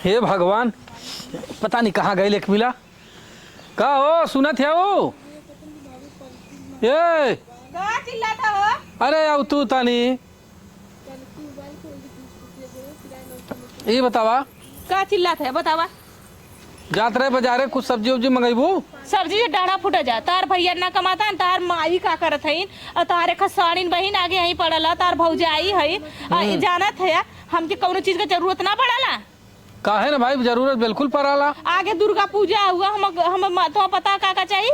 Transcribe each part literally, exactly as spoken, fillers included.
हे भगवान, पता नहीं कहाँ गइल एक मिला। का हो, सुनत है वो? ए! का चिल्लाता हो? अरे, आउ तू तानी। ई बतावा। का चिल्लात है, बतावा। जात रहे बजारे, कुछ सब्जी उब्जी मंगइबू? सब्जी से डाढ़ा फूट जा। तार भैया ना कमाता है, तार माई का करत हईन, और तार एक साड़ीन बहिन आगे यहीं पड़ल है, तार भौजाई है। आ, ई हम्म। जानत है, हमके कौनो चीज के जरूरत ना पड़ला। काहे ना भाई, जरूरत बिल्कुल पड़ाला। आगे दुर्गा पूजा हुआ, हम, हम, तो पता का का चाही?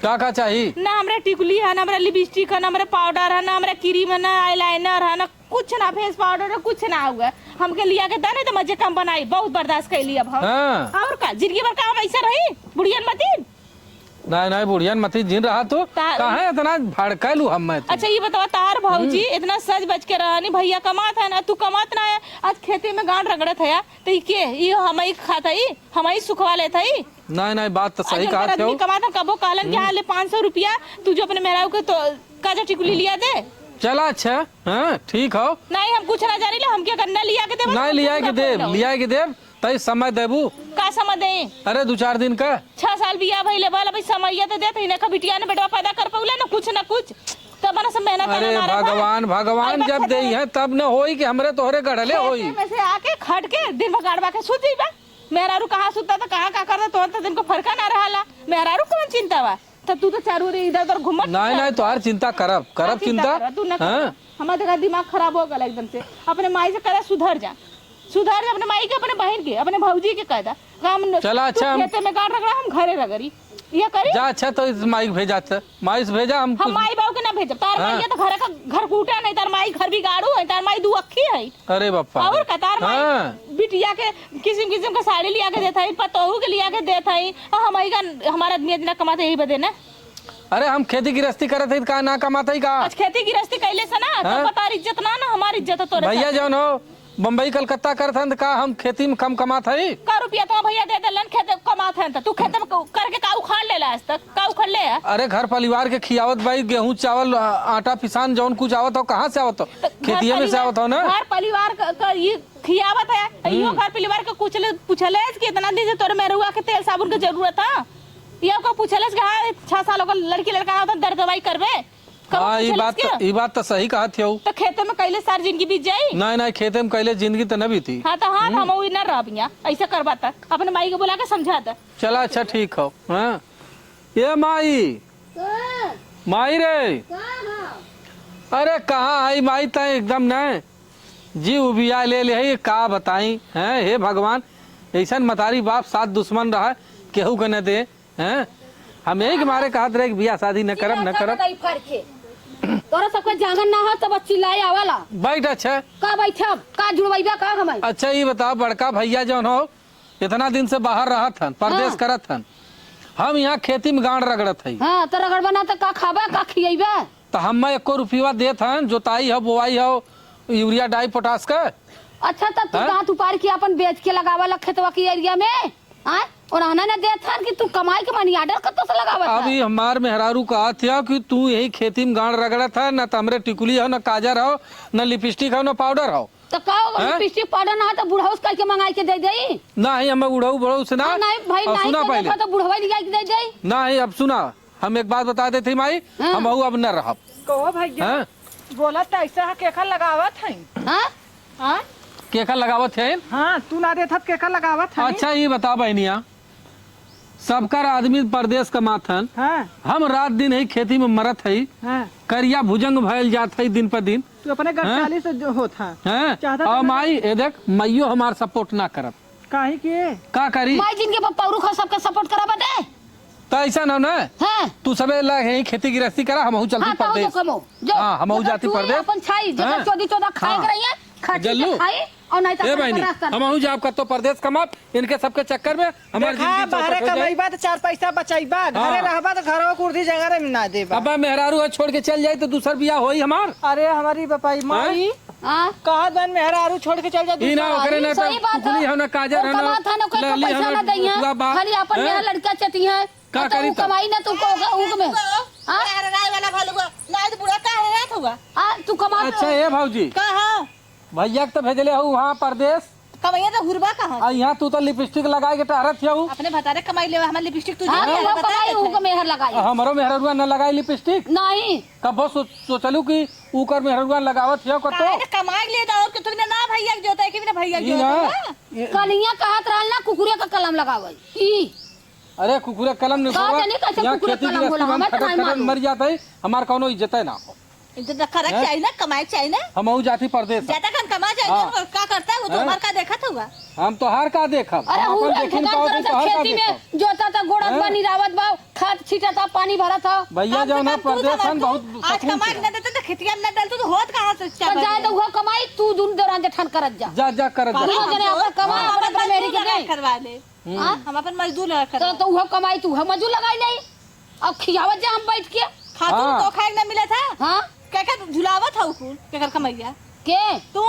का का चाही? ना हमरा टिकुली है, ना हमरा लिपस्टिक है, ना हमरा पाउडर है, ना हमरा क्रीम है, ना eyeliner है, ना कुछ ना, फेस पाउडर है, कुछ ना हुआ। हमके लिया के दे, नहीं तो मजे कम बनाई, बहुत बर्दाश्त कैली अब हम। हाँ। और का, जिंदगी भर का हम ऐसा रही, बुढ़ियन मतीन? नहीं, नहीं, बुढ़ियन मतीन जिन रहा तू। ता- काहे इतना भड़कैलू हम मैं तू? अच्छा, ये बतावा, तार भौजी हम्म। इतना सज बज के रहनी, भैया कमात है ना, तू कमात ना है, आज खेते में गांड रगड़त है, तो ई के? ई हमई खात हई, हमई सुखवा लेत हई। नहीं, नहीं, बात तो सही आज कहा हमके थे। आदमी कमात हम कबो कहलन कि हम्म। हाँ, ले पाँच सौ रुपया, तू जो अपने मेहरारू के तो काजर टिकुली लिया दे। चला, अच्छा, हाँ, ठीक हो। नहीं, हम कुछ ना जानी ले, हमके गन्ना लिया के देबो, नहीं, हम लिया कुछ के ना देब, कहलो। लिया के देब, तई समय देबू। का समय दे? अरे, दू चार दिन का। छह साल बियाह भइले बा, अभी समइया तो देत ही ना, का बिटिया ने बेटवा पैदा कर पउला ना, कुछ ना कुछ। तब ना सब मेहनत अरे ना मारे बा। भगवान, भगवान अरे जब बा देई है, तब न होई कि हमरे तोहरे गढ़ले खेते होई। में से आके खट के दिन भर गाड़वा के सुत जइबा। मेहरारू कहाँ सुतता त कहाँ का करता, तोहर त दिन को फरका ना रहला। मेहरारू कौन चिंता बा? त तू तो चारू ओर इधर उधर घूमत नहीं, फिरत। नहीं, तोहार चिंता करब, का करब चिंता चिंता। करब? तू ना हाँ। करब। हमार देखा दिमाग खराब हो गल एकदम से। अपने माई से कह दे सुधर जा, सुधर जा अपने माई के, अपने बहिन के, अपने भौजी के कह दे। हम न-, चला, तू अच्छा, हम खेते में गाड़ रगड़ा, हम घरे रगड़ी। ये करी? जा, अच्छा, तो इस माई के भेजा, अच्छा, माई से भेजा, हम हम कुछ माई बाबू के ना भेजब। तार हाँ। माई ये तो घर का, घर कूटा नहीं, तार माई घर बिगाड़ू है, तार माई दू अक्खी है। अरे बापा और रे। का, तार माई हाँ। बिटिया के किसिम किसिम के साड़ी लिया के देत है, पतोहू के लिया के देत है, और हमई का, हमार आदमी इतना कमाते यही बदे ना। अरे, हम खेती गृहस्थी करत हई, का ना कमात हई का? आज खेती गृहस्थी कैले से ना, हाँ? तब तार इज्जत ना, ना हमार इज्जत है तोरे भैया साथ। जौन हो, बम्बई कलकत्ता करत हन, त का हम खेती में कम कमात हई? का रुपया तो भैया दे देलन, खेत कमात हन, त तू खेत में क-, करके का उखाड़ लेला आज तक? का उखाड़ ले है? अरे, घर परिवार के खियावत बाई, गेहूं, चावल, आ-, आटा, पिसान, जौन कुछ आवत हो, कहाँ से आवत हो? त घर खेतिये में से परिवार, आवत हो ना? घर परिवार क-, क-, ई खियावत है, इहो हम्म। घर परिवार के कुछ ले, पूछले कि इतना दिन से तोरे मेहरुआ के तेल साबुन के जरूरत है? ये को पूछलस कि हाँ, छह साल होकर लड़की लड़का होता दर्द दवाई करबे? कबो हाँ, ई पूछलस बात कि? तो, ई बात तो सही कहत हऊ। तो खेते में कैले सार जिंदगी बीत जाई? नहीं, नहीं, खेते में कैले जिंदगी तो न बीती। हाँ, तो हाँ, हम्म। हम वही न रहब यहाँ। ऐसा करबा त अपने माई के बुला के समझा द। चला, अच्छा, ठीक हो। हाँ। ए माई, का? माई रे। का बा? अरे, कहाँ है माई, तैं एकदम न जी उबिया ले ले है, ये का बताई, हैं? हे भगवान, ऐसन मतारी बाप साथ दुश्मन रहा, केहू के न दे। हैं? हम यही के मारे कहत रहे कि बियाह शादी न करब, न करब। नहीं फरके। तोरा सबके जांगर ना हो, तब चिल्लाए आवाला। बैठ, अच्छा। का बैठब? का जुड़वैबा का हमारी? अच्छा, ये बताओ, बड़का भैया जौन हो, इतना दिन से बाहर रहत हन, परदेस हाँ। करत हन, हम यहाँ खेती में गांड रगड़त हई। हाँ, तो रगड़बा ना तो का खाबा, का खियैबा? तो हम्मे एको रुपया देत हन, जोताई हो, बोआई हो, यूरिया, डाई, पोटास का। अच्छा, तो तू हाँ? दांत उपाड़ के अपन बेच के लगावाला खेतवा की एरिया में? आय, ओरहना न देत हन कि तू कमाई के money order कत्तो से लगावत अब है? ई हमार मेहरारू कहत है कि तू यही खेती में गांड रगड़त है, न त हमरे टिकुली हो, न काजर हो, न लिपस्टिक हो, न पाउडर हो। तो का हो, हैं? लिपस्टिक पाउडर ना हो तो बुढ़ऊ से कह के मंगाई के दे देई? नहीं, हम बुढ़ऊ, बुढ़ऊ से ना। हाँ, नहीं भाई, और नहीं सुना के पहले। देखो तो बुढ़वा लिया के दे देई। नहीं, अब सुना, हम एक बात बता देते माई, हाँ। हम अब न रहब। कहो भैया, हाँ? बोला त ऐसा है, केकर लगावत है? हाँ? हाँ? केकर लगावत है? हाँ, तू ना देत हत, केकर लगावत है? अच्छा, ये बता बहनिया, सबकर आदमी परदेस कमात हन, हाँ। हम रात दिन ही खेती में मरत हई, हाँ। करिया भुजंग भयल जात हई दिन पर दिन। तू अपने हाँ? गरचाली से जो होत है। हाँ? चाहता और था ना माई, ए देख, माइयो हमार support ना करत। काहे के? का करी? माई जिनके पर पौरुख हो, सबके support करा बटे। त ऐसा ना, ना? हाँ। तू सबे ला यहीं खेती गृहस्थी करा, हमहू चलती हाँ, तो परदेस। जो कमो, जो। हाँ, हमहू अगर जाती तू ही परदेस। अपन छाई, जेकर हाँ। चोदी चोदा खाए हाँ। के रहिए, खाटी के जल्लू। खाई, और नहीं तो ए अपन बहनी, रास्ता में। हमहू जाब कत्तो परदेस कमाब, इनके सबके चक्कर में हमार देखा, जिंदगी बाहरे चौपट हो जाई। कमैबा त चार पैसा बचैबा, घरे हाँ। रहबा त घरवा कुर्सी जगह में ना देबा। अब मेहरारू है छोड़ के चल जाई तो दूसर बियाह होई हमार? अरे हमारी बपाई हाँ? माई, हाँ। कहत बन मेहरारू छोड़ के चल जा ई ना दूसरा ओकरे आदमी। ना सही तो बात कुकुली है। हो ना काजर हो ना कमात है ना, कोई लहली हो पैसा ना ना दइया। बुआ बा। खाली अपन हैं? मेरा लड़का चटी है। का और तो करी उ तो? कमाई ना तू को होगा, उग में। हाँ? अरे राय वाला भालू को, ना तो बूढ़ा का है, रात हुआ। आ, तू कमा अच्छा, ए भौजी। का है? भैया के तो भेजले हो वहाँ परदेस। कमइया तो हुरबा कहाँ से? आ, यहाँ तू तो लिपस्टिक लगाए के टहरत हियउ। अपने भतारे कमाई लेवा, हमार लिपस्टिक तू हाँ, जाने तू वाला वो बता कमाई, देते। ऊ के मेहर लगाई। आ, हमरो मेहररुआ न लगाई लिपस्टिक। नहीं। कबो सो-, सोचलू कि ऊकर मेहररुआ लगावत हियउ कतो? काहे न कमाई ले जाओ कि तुमने ना भइया के जोता है कि बिना भइया के ई जोता ना, है? ई कनिया कहत रहल ना, कुकुरे का कलम लगावल। ई। अरे, कुकुरे कलम नहीं का बोला। जाने कैसे यहाँ कुकुरे खेती कलम गृहस्थी होला, में हम हमें तो खटत नहीं खटत मालूम। मर जात है, हमार कौनो इज्जत है ना हो। इज्जत रखा रख हैं? चाहिए ना, कमाई चाहिए ना। हम अऊ जाती परदेस। ज्यादा कन कमा चाहिए हाँ। ना, का करता है वो तो हैं? हमार का देखत हुआ। हम तोहार का देखब? अरे, हम ऊ अपन लोग देखी न दुकान पावत करत हई, तोहार का खेती में देखब? जोतत ह, गोड़त बा, हैं? निरावत बा, खाद छीटत ह, पानी भरत ह। भइया कम से जौन है कम तू परदेस हन, बहुत आज सुकून कमा से के रह। ना देते तो खेतिया में ना डालते तो होत कहाँ से तो चावल? जाए तो उहो कमाई, तू दुनू देवरान जेठान करत जा। जा, जा, करत जा। दुनू जने अपन कमाओ, हाँ। अपन, अपन मेहरी के मजदूर दे। करवा ले। हम्म। हाँ? हम अपन मजदूर लगा तो, करवा। तो उहो कमाई, तू उहो मजदूर लगाई ले। अब खियावत जा हम बैठ के। खातू हाँ। तो खाए ना मिलत ह। हाँ? के के झुलावत हऊ कुल, केकर कमैया? के? तू।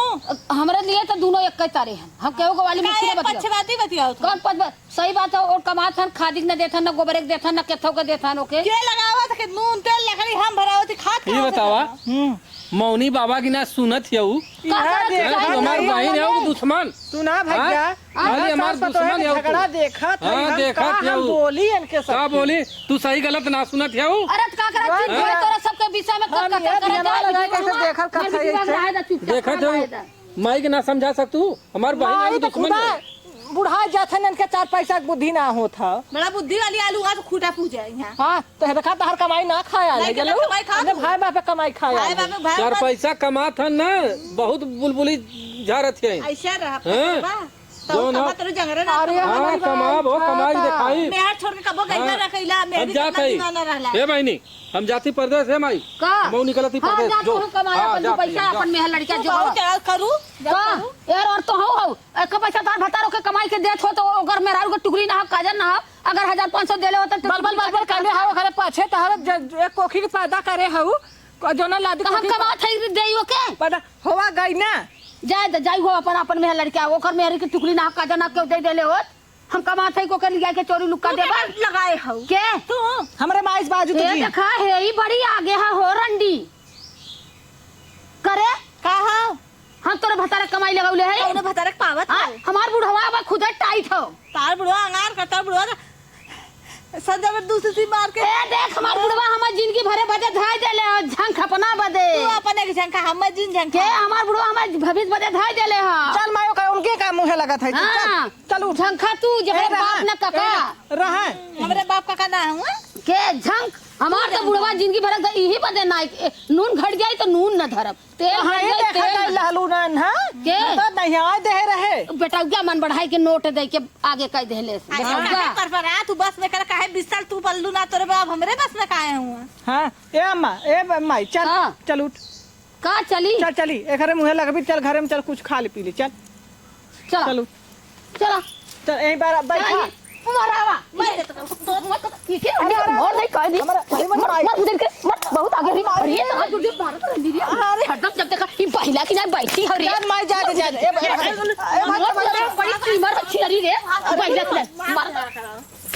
हमरे लिए तो दुनो एक तारे हैं। हम केहू के वाली मुखी ना बतियाओ। पक्षपाती बतियाओ तू। कौन पद-, सही बात है, और कमात हन, खादी के न देथन, न गोबरे के देथन, न केथो के देथन, ओके? के लगावत के नून, तेल, लकड़ी हम भरावत, खात ये कहाँ से बतावा, करब? हम्म। मौनी बाबा की ना सुनत हियऊ। का इहाँ करत देखा हमार जाई, बहिन है, वो दुश्मन। सुना भैया, हाँ? इहाँ खाली हमार सास पतोह दुश्मन में है वो। झगड़ा देखत हाँ, है, हम देखत का है हम वो। बोली इनके का सबके? बोली? तू सही गलत ना सुनत है वो। अरे, त का करत हाँ। चुप रहे, तोरा सबके विषय में हम का ये करत दिमाग जाए, लगा के चुप ऐसे रहे। देखल हमार करत है बीबी ऐसे। रहे दा, चुप रहे, देखत है वो। रहे दा। माई के ना समझा सकतू? हमार बहिन माई है तो दुश्मन खुदा है। बुढ़ा जात है, इनके चार पैसा के बुद्धि ना होत है। बड़ा बुद्धि वाली आलू आज खूटा पूजा है यहाँ। हाँ, तो है देखा, तहर कमाई ना खाया नहीं, ले, कितना चलो। कमाई खा अपने तू? भाई बाप के कमाई खाया भाई ले। बाप, भाई चार बाप। पैसा कमात है ना, बहुत बुलबुली झारत है। ऐसा रहा, हाँ? पकड़वा। तो जो ना। कमा तेरे जंगरे ना अरे, कमा। हाँ, हमारी कमा, भाई वो कमाई खाता। दिखाई। मेहर छोड़ के कबो गइला हाँ। रखइला, हम मेहरी जात कितना हई। दीवाना रहला। ए बहिनी, हम जाती परदेस, हे माई। का? हम निकलती हाँ, परदेस, जा जो। तू कमाए हाँ, अपन दू जा, पैसा, जा। अपन मेहर लड़का तू जो। बहुत यार करू, जा का? करू। यार, और तो हो, हो। एक पैसा तार भतारो के कमाई के देत हो, तो ओकर मेहरारू के टुकड़ी ना हो, काजर ना हो। अगर हजार पाँच सौ देले हो, तो बल, बल, बल, बल, कहले हो, ओकरे पाछे तहर ज-, एक कोखी के पैदा करे हो, क-, जोना लादी तो हम कोखी कमात हई, देई ओके। पैदा होवा गई ना। जाए तो जाई हो, अपन, अपन मेहर लड़का, ओकर मेहर के टुकड़ी ना हो, काजर ना केहू दे देले हो। हम कमात हई, को के लिया के चोरी लुक्का तू देबा? केकर लगाए हऊ? के? तू? हमरे माइस बाजू ए, तुझी। देखा, हे, ई बड़ी आगे है हो रंडी। करे? का हो? हम तोरे भतारे कमाई लगौले है। कौनो भतारे के पावत हाँ? हो? हमार बुढ़वा अब खुदे टाइट हो। तार बुढ़वा अंगार का, तार बुढ़वा तो संजय में दूसरी सी मार के। ए, देख, हमार बुढ़वा हमार जिंदगी भरे बदे धाय देले हो, झंख अपना बदे। तू अपन एक झंखा, हमार जिन झंखा। के हमार बुढ़वा हमार भविष्य बदे धाय देले हो। चल मायो का, उनके का मुँहे लगत है, चल। हाँ। चल उठ। झंखा तू, जेकरे ए, रहा, बाप न काका। ए, रहा। हमरे बाप काका ना हुआ। के झंख? हमार तो बुढ़वा जिंदगी भर के इही बदे ना, ए, नून घट जाई तो नून न धरब, तेल हाँ, घट ये जाई, देखा तेल जाई न लहलू ना, हाँ? के? तो नहीं आए दे रहे। बेटउआ मन बढ़ाई के नोट दे के आगे कह देले से। अच्छा, बेटउआ। काहे पर पर आ, तू बस में कर, काहे बिस्तर तू पल्लू ना, तोरे बाप हमरे बस में काहे हुआ? हाँ, ए अम्मा, ए ब-, माई, चल, हाँ। चल उठ। का चली? चल, चली, एकरे मुँहे लगबी, चल घरे में चल, कुछ खा ले पी ले, चल। चला। चल उठ। चला। चल, यहीं पर बैठा। चला, ये मरावा। मर जा तो, तो, मत, पीछे अरे, अरे, अरे, मर नहीं, कहीं नहीं। हमारा, अरे, मत मर, मार। मर, उधर के, मर, बहुत आगे नहीं। अरे, अरे, ये तो हाथ उधर मारत रहली रे। अरे। हरदम जब देखा, ये बहिला की ना बैठी हो रे। जान माई, जा दे, जा दे। ए, ए, ए, ए, मत, मत, मत, मत। बड़ी कीमत अच्छी लगी रे। बहिला की ना, मार।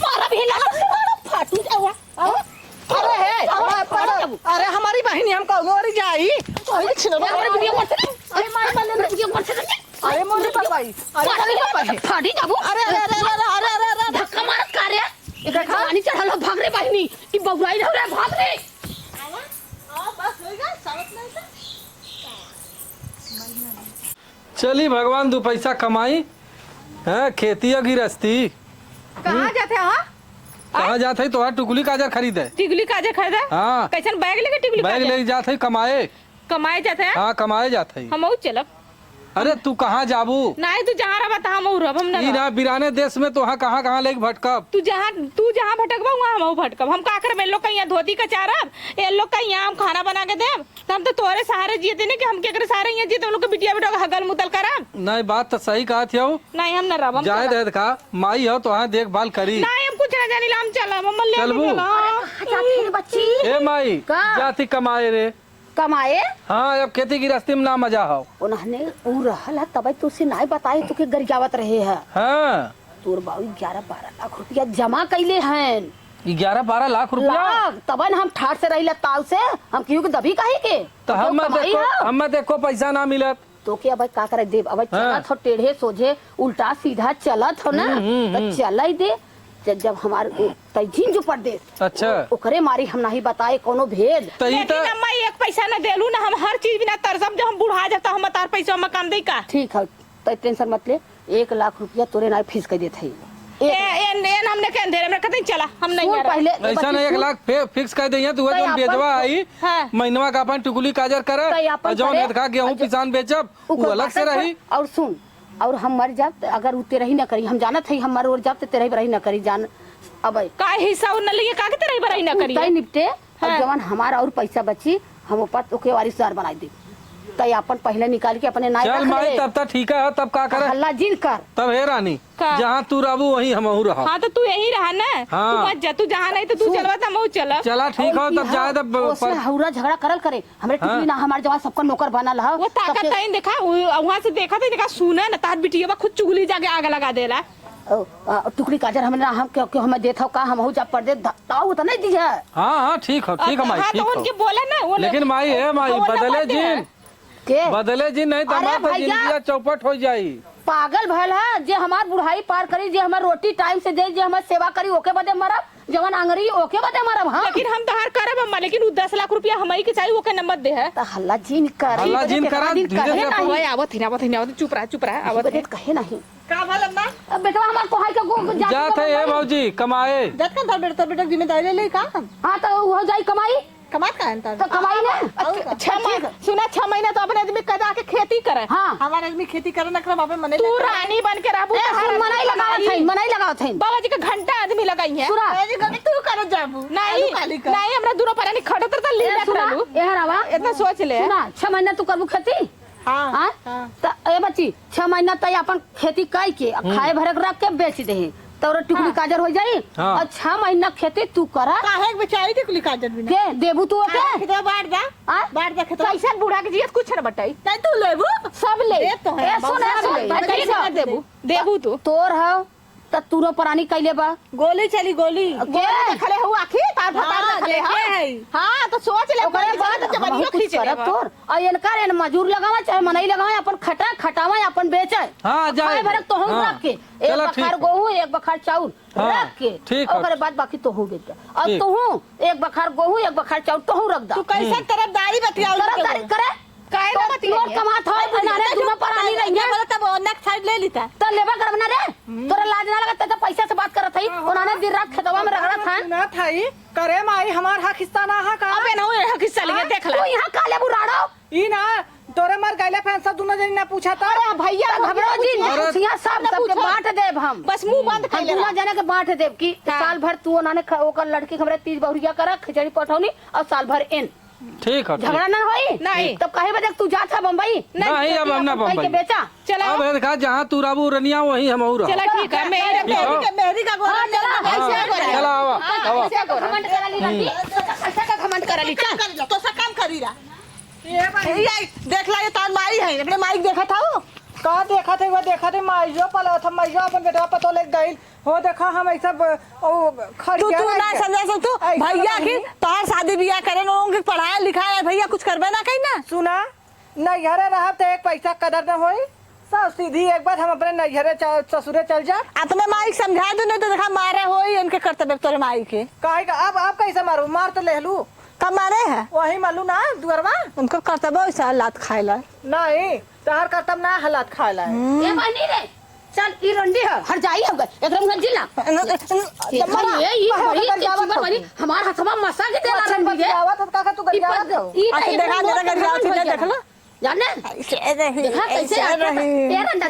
मारा भी हिला, मारा फाटू जावा। अरे हे, अरे, अरे, अरे, हमारी बहिनी हम कौनो ओरी जाई। तो ये छिनरो। अरे, वीडियो करते रहे। अरे, माई, माई, वीडियो करते रहे। अरे, मोरे पापा, अरे, मोरे पापा। फाटी जाबू। अरे, अरे, अरे। धक्का मारत का रे? एकर देखा? जवानी चढ़ल हो, भाग रे बहिनी। ई बौराई रहो रे, भाग रे। चली भगवान दू पैसा कमाई, हैं, खेती या गिरस्ती। कहाँ जाते हो? कहाँ जात है? तोहार टिकुली काजर खरीदे। टिकुली काजर खरीदे? हाँ। कैसन बैग लेके टिकुली बैग काजर? लेके जात है कमाए। कमाए जात है? हाँ, कमाए जात है। हमहू चलब। अरे, तू कहाँ जाबू? नाहीं, तू जहाँ रहबा, तहाँ हमहू रहब, हम ना ई रहब। ना, बिराने देश में तोहाँ कहाँ, कहाँ लेके भटकब? तू जहाँ, तू जहाँ भटकबा, उहाँ हमहू भटकब। हम का करब? ए लोग का यहाँ धोती कचारब, ए लोग का यहाँ हम खाना बना के देब। त हम तो तोहरे सहारे जियत हई ना कि हम केकरे सहारे यहाँ जियत, हम लोग के बिटिया बेटा के हगल मुतल करब। नहीं, बात तो सही कहत हऊ। नहीं, हम ना रहब, हम जाए चलब। दे का, माई हो, तोहार देखभाल करी। नहीं, हम कुछ ना जानी ला, हम चलब, हम ले चलबू? चलब। अरे, कहाँ जात है बच्ची? ए माई, का? जाती कमाए रे। कमाए? हाँ, अब खेती गृहस्थी में ना मजा हो। उन्हने ऊ रहल है, तबे तुझसे नाई बताए, तुके गरियावत रहे है। हाँ। तोर बाबू ग्यारह बारह लाख रुपया जमा कैले हैं। ग्यारह बारह लाख रुपया? लाख, तबे न हम ठाट से रहिला ताव से, हम केहू के दबी काहे के? तो हम मत कमाई देखो, है। हम मत देखो पैसा ना मिलत। तोके अब का करे देब? अब हाँ। चलत हो टेढ़े सोझे, उल्टा सीधा चलत हो ना, हम्म, हम्म, तो हम्म। चलइ दे। ज-, जब हमार उ-, तै जिन जो परदेस, अच्छा। ओ-, ओकरे मारी हम नहीं बताए कोनो भेद। तो ई लेकिन तो अम्मा, एक पैसा न देलू ना, हम हर चीज बिना तरसब, जब हम बुढ़ा जाब त हम तार पैसा में काम देई का? ठीक है, तै tension मत ले, एक लाख रुपया तोरे नाई fix कर देत है। ए, एक एन, एन हमने के अंधेरे में कहते चला, हम नहीं सुन आ रहा। पहले, ऐसा बच्ची नहीं, एक सुन। लाख फे-, fix कर देइहे, तू तै जौन आपन बेचवा आई, हाँ। महीनवा का अपन टुकुली काजर करे, तै आपन और जौन करे, हेतका गेहूं और जो पिसान बेचब, उ ऊपर अलग से बाटन पर रही। और सुन, और हम मर जाब त अगर उ तेरही न करी, हम जानत हई हम मर ओर जाब त तेरही बरही न करी, जान अबे। का हिस्सा उ न लिए, का के तेरही बरही न करी? तै निपटे, और हाँ। जवन हमार और पैसा बची, हम ऊपर ओके वारिसदार बनाई दे। तै अपन पहले निकाल के अपने नाई चल रख माई, ले। तब त ठीक है, तब का करे? हल्ला जिन कर। तब हे रानी, का? जहाँ तू रहबू वहीं हमहू रहब। हाँ, तो तू यहीं रहा ना। हाँ। तू मत जा, तू जहाँ नहीं तो तू सुन। चलबा त हमहू चलब। चला ठीक और हो, तब इहाँ जाए तब ओसे पर हौरा झगड़ा करल करे। हमरे हाँ। टुकड़ी ना हमार जवान सबका नौकर बनल ह। वो ताकत सबके है, देखा, उ-, वहाँ से देखा था, देखा, सुना ना, तार बिटिया बा खुद चुगली जाके आग लगा देला। ओ, आ, टुकड़ी काजर हमने ना, हम क्यों, क्यों हमें देत हो का, हमहू जा परदेस ध-, ताऊ तो नहीं दी है। हाँ, हाँ, ठीक हो, ठीक हो माई, हाँ, तो ठीक हो। उनके बोला ना, वो लेकिन माई, हे माई, वो ना बदले बोलते जिन। हैं। के? बदले जिन नहीं तो अरे हमार तो भैया। जिंदगिया चौपट हो जाई। पागल भयल है, जे हमार बुढ़ाई पार करी, जे हमार रोटी time से दे, जे हमार सेवा करी, ओके बदे मरब। जवन आंगरी ओके बदे मारब हम। लेकिन हम तोहार करब अम्मा, लेकिन उ दस लाख रुपया हमही के चाही, ओके न मत देहे। त हल्ला जिन कर। हल्ला जिन करा, धीरे से बोल। आवत ही, आवत ही, आवत ही, चुप रहा, चुप रहा, आवत ही। कहे नहीं। का भल अम्मा? अब बेटवा हमार कोहाई के गो-, जात जात है, ए भौजी, कमाए। जात का था बेटा, बेटा जिम्मेदारी ले ले का? हाँ, त उहो जाई कमाई। कमात का है अंतर? त कमाई ना। और का? छह महीना, सुना, छह महीना तो अपने आदमी कदा के खेती करे। हाँ। हमार आदमी खेती करे ना करे, बापे मने तू लगा। रानी बन के रहबू ए, त हम हर मनई लगावत हई, मनई लगावत हई। बाबा जी के घंटा आदमी लगाई है। सुना। बाबा जी के तू कर जाबू। नहीं, आलू काली कर। नहीं, हमरा दूनो परानी खटत रहता, ए, लीला सुना, करलू। ए, हरावा। इतना सोच ले। सुना, छह महीना तू करबू खेती? हाँ, हाँ? हाँ। त ए बच्ची, छह महीना तई अपन खेती कई के, आ हम्म। खाए भरक रख के बेच देहे, तोरे टुकड़ी हाँ। काजर हो जाई। हाँ। और छह महीना खेती तू करा। काहे के बेचाई टुकड़ी काजर बिना? के देबू तू ओके? हाँ, खेतवा बांट दा। आ? बांट दा खेतवा। कैसन बूढ़ा के जियत कुछ न बटाई। नहीं तू लेबू? सब ले। दे तो है। ए, सुन, ए, सुन, ले। कैसे कैसे न देबू? देबू तू। तोर हव, त तूरो परानी कैले बा। गोली चली, गोली। के? गोली देखले हऊ आखी, तार भतार हाँ, देखले देखे हऊ। है। हाँ, तो सोच ले, ओकरे गोली बाद चली, तो हम जबनियो कुछ खींच करब लेबा। तोर। और इनका रे मजूर लगावा, चाहे मनई लगावा, अपन खटा, खटावा, अपन बेचे। हाँ, जाए खाए दे। भरक तोहू हाँ। रख के। एक चलो, ठीक बखार है। गोहूँ, एक बखार चाउर हाँ, रख के। ठीक है। ओकरे बाद बाकी तोहू बेच दे। और ठीक। तोहू एक बखार गोहूँ, एक बखार चाउर तोहू रख दे। तू कैसे हम्म। तरफदारी बतियाऊ तरफदारी करे? काहे ना तो बतियाई तोर है? कमात हो, अरे, नारे तो दूनो परानी तो रहिए। बोला तब ओन्ने के side ले लेता। तो लेबा करब ना रे। हम्म। तोरा लाज ना लगत, तो पैसा से बात करत हई। हाँ, उन्होंने हाँ। दिन रात खेतवा में रगड़त हन। सुना था ई, करे माई हमार हक हिस्सा ना हा का? अबे ना, ये हक हिस्सा लिए, हाँ? देख ला। तू यहाँ का लेबू राड़ो? ई ना, तोरे मर गइले फैन सब दुनो जनी ना पूछा था। अरे भैया, तो घबराओ जी, अरे। पूछिया सब, ना सबके पूछो। बांट देब हम। बस मुंह बंद हम कर ले दूनो रहा। जने के बांट देब कि हाँ। साल भर तू उन्होंने ख-, ओकर लड़की के हमरे तीज बहुरिया करा, खिचड़ी पठौनी और साल भर इन। ठीक है, ठीक। झगड़ा ना होई? नहीं। तब काहे बदे तू जात है बम्बई? नहीं, नहीं, अब हम ना अपन भाई के बम्बई। बेचा। चला। अब है देखा, जहाँ तू रहबू रनिया, वहीं हमहू रहब। चला, ठीक है, मेहरी, ठीक है। मेहरी का, मेहरी का गोरा हाँ, चला। हाँ, ऐसे गोरा। चला, आवा, हाँ, आवा। ऐसे गोरा। घमंड करा ली रहती। हम्म। तो पैसा का घमंड करा ली, चल। तो सब काम करी रहा। ये भाई, ये देख ला, ये तार माई है, अपने माई के देखा था वो? का देखा थे, वो देखा थे, माइयो पला था, माइयो अपन बेटवा पतो ले गइल। हो देखा, हम ऐसा ब-, ओ, खड़ी तू, तू ना समझा सक, तू ऐसा भैया की नहीं। तोहार शादी बियाह करे, लोगों के पढ़ाया लिखाया है, भैया कुछ करबे ना कहीं ना। सुना, नैहरे रहब त एक पैसा कदर न होई। सास सीधी एक बार हम अपने नैहरे च-, ससुरे चल जा। अपने माई के समझा दो, नहीं तो देखा मारे होई इनके करतबे तोरे माई के। काहे का? अब, अब कैसे मारू? मार तो लेहलू। कब मारे है? वही मालू ना, दुअरवा। उनको करतबे वैसा लात खाए ला। नहीं, तोहार करतब ना है लात खाए ला। हम्म। ए बहनी रे, चल, ई रंडी ह, हट जाई हम, एकरा मुंह जिला। न, न, न, देखा, जम्मा ये, ई कहाँ बड़ी के के जावत चिबर हो बड़ी, तू? हमार हथवा मसा के देला अच्छा रंडी रे। बतियावत हो, काका, तू ई गरियावत पद-, हो? ई अच्छा, ई देखा, पद-, देखा, गरियावत हो, घमंड देख लो। जाने? ऐसे रही, देखा, कैसे ऐसे आता था? रही। ए रंडा,